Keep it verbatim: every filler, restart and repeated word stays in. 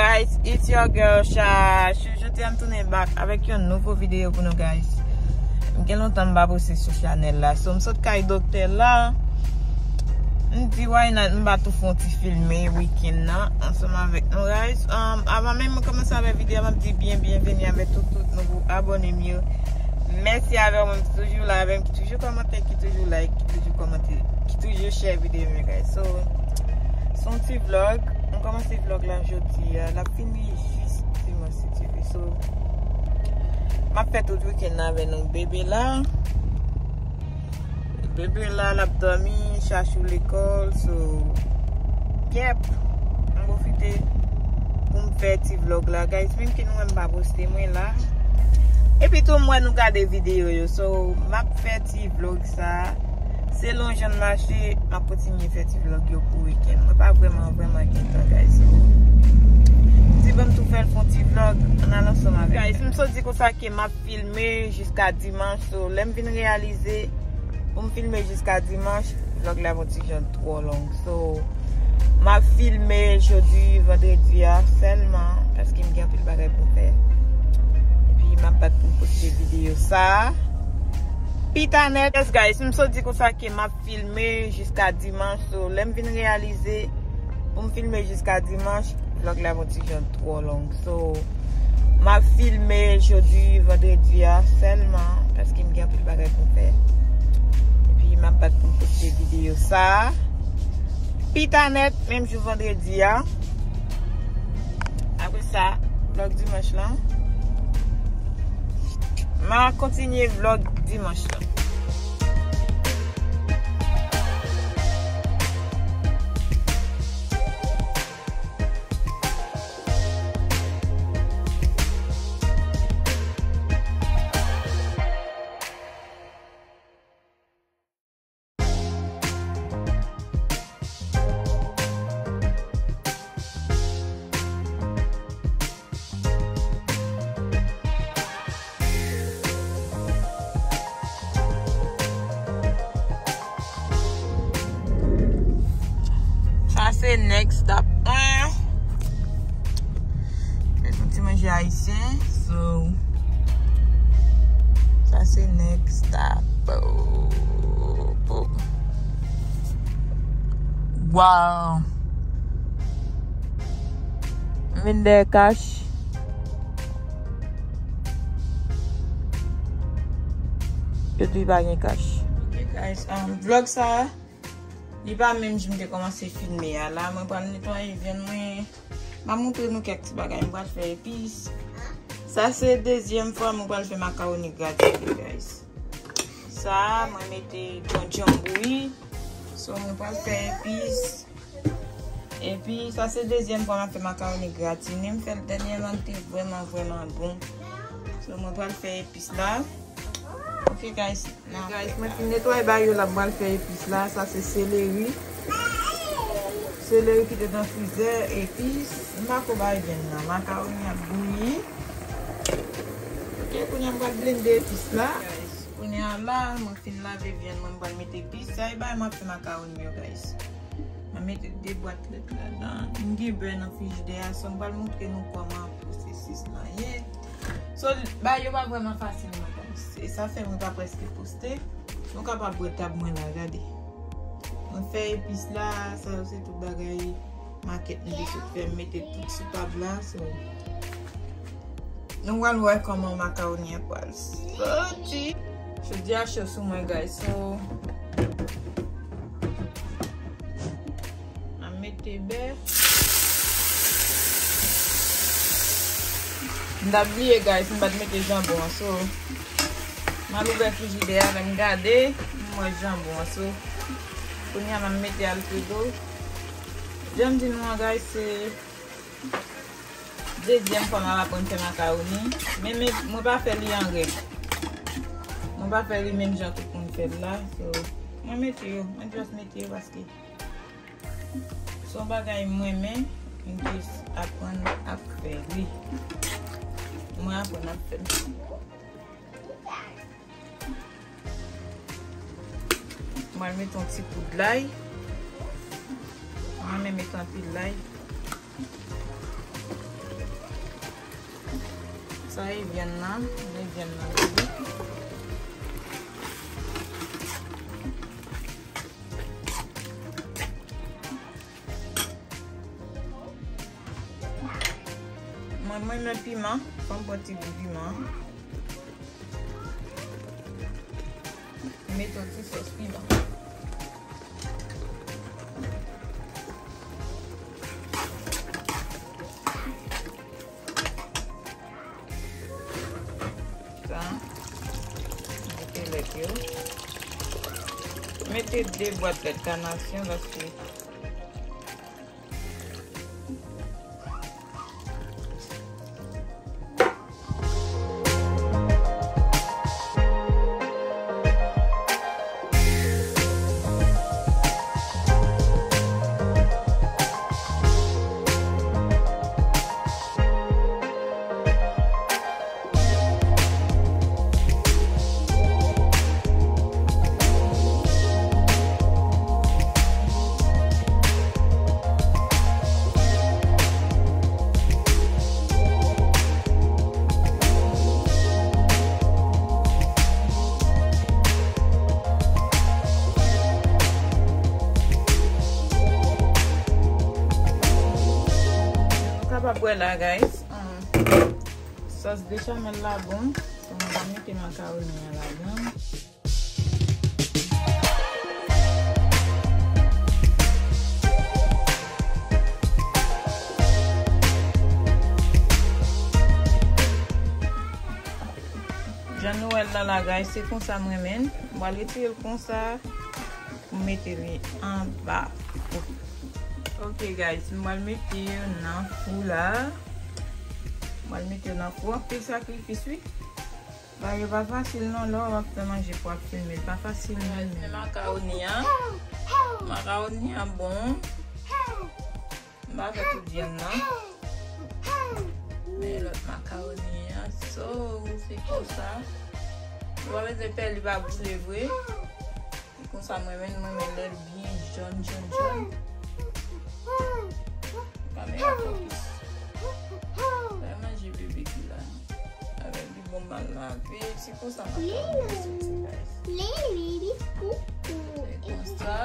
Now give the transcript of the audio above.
Guys, it's your girl Chachu. Jodi a m tounen back avèk yon nouvo videyo pou nou, guys. M gen lontan m pa poste sou chanèl la. So, m sot kay doktè la. M di, why not, m pa tou fè yon ti filme wikenn nan ansanm avèk nou, guys. Um, avan menm mwen kòmanse avèk videyo a, m ap di byen, byenveni avèk tout, tout nouvo abòne m yo. Mèsi avè w menm ki toujou la avè m, ki toujou kòmante, ki toujou like, ki toujou kòmante, ki toujou share videyo m yo, guys. So, se yon ti vlog. M kòmanse vlog la jodi a. L ap fini jis dimanch, si Dye vle. So, m ap fè tout wikenn nan avè nou. Bebe la. Bebe la, l ap dòmi, Chachu lekòl, so, yep, m pwofite pou m fè ti vlog la, guys. Menm ke nou wè m pa poste, mwen la. Epi tou, m wè nou gade videyo yo, so, m ap fè ti vlog sa. Selon jan l mache, m ap kontinye fè ti vlog yo pou wikenn. Mwen pa vrèman, vrèman gen tan, guys, so, m di ban m tou fè l fè yon ti vlog, ann al ansanm avè m. Guys, m sot di konsa ke m ap filme jiska dimanch. So, lè m vin reyalize pou m filme jiska dimanch, vlog la va yon ti jan twò long. So, m ap filme jodi vandredi a sèlman, paske m gen anpil bagay pou m fè. Epi, m ap bat pou m poste videyo sa a pita nèt. Yes, guys, m sot di konsa ke m ap filme jiska dimanch. So, lè m vin reyalize pou m filme jiska dimanch, vlog la va yon ti jan twò long. So, m ap filme jodi vandredi a sèlman, paske m gen anpil bagay pou m fè. Epi, m ap bat pou m poste videyo sa a pita nèt, menm jou vandredi a. Apre sa, vlog dimanch lan. M a kontinye vlog dimanch lan. Sa se next stop mwen. Fè yon ti manje ayisyen. So, sa se next stop. Wow. M vin dèyè kach. Yo di pa gen kach. Ok, guys, um, vlog sa, li pa menm jan m te kòmanse filme a. La, mwen pral netwaye vyann mwen. M a montre nou kèk ti bagay. Mwen pral fè epis. Sa se dezyèm fwa mwen pral fè makawoni gratine, guys. Sa, mwen mete dondjanm bouyi. So, mwen pral fè epis. Epi, sa se dezyèm fwa m ap fè makawoni gratine. M fè l dènyèman, li te vrèman, vrèman bon. So, mwen pral fè epis la. Ok, guys. Guys, mwen fin netwaye bagay yo la, m pral fè epis la. Sa se seleri. Seleri ki te nan frizè, epis. M pa ko bay vyann nan. Makawoni ap bouyi. Ok, kounye a m pral blende epis la. Guys, kounye a la, mwen fin lave vyann mwen, m pral mete epis. Sa e bagay m ap fè makawoni yo, guys. Mwen mete de bwat lèt ladan. M gen bè nan frijidè a, so m pral montre nou kòman pwosesis lan ye. So, bagay yo pa vrèman fasil non, guys. E sa fè mwen pa prèske poste. Nou kapab wè tab mwen la, gade. Mwen fè epis la, sa yo se tout bagay makèt m te sot fè, m mete tout sou tab la, so. Nou pral wè kòman makawoni an pral soti. Jodi a cho sou mwen, guys. So, m ap mete bè. M t ap bliye, guys, m pa t mete janbon an. So, m al ouvè frijidè a, lè m gade, m wè janbon an. So, kounye a m ap mete Alfredo. Jan m di nou an, guys, se dezyèm fwa m ap aprann fè makawoni. Men, men, mwen pa fè li an règ. Mwen pa fè li menm jan tout moun fè l la. So, mwen mete yo. Mwen just mete yo paske se yon bagay mwen renmen. M just aprann ap fè li. Mwen aprann ap fè l. Mwen mete yon ti poud lay. Mwen renmen mete anpil lay. Sa e vyann nan, men vyann nan bouyi. Mwen, mwen renmen piman, fò m pran ti gou piman. Mete yon ti sòs piman. Sa. Mete lèt yo. Mete de bwat lèt kanasyon paske Nou kapab wè la, guys. Um, sòs bechamel la bon. So, mwen va mete makawoni an ladan. Jan nou wè l la, la, guys, se konsa m renmen l. Mwen pral retire l konsa. Pou mete li anba fou. Ok, guys, m pral mete yo nan fou la. M pral mete yo nan fou. Anpil sakrifis, wi. Bagay yo pa fasil non, lè w ap fè manje pou ap filme, l pa fasil non. Guys, men makawoni an. Makawoni an bon. M pa fè tout vyann nan. Men lòt makawoni an, so, se konsa. Ou pa bezwen pè li pa boule vre. Se konsa mwen menm, mwen menm lè l byen jòn, jòn, jòn. Kamera fokis. Fè manje bebe ki la. Avèk bibwon mal lave, se konsa makawoni an soti, guys. Se konsa.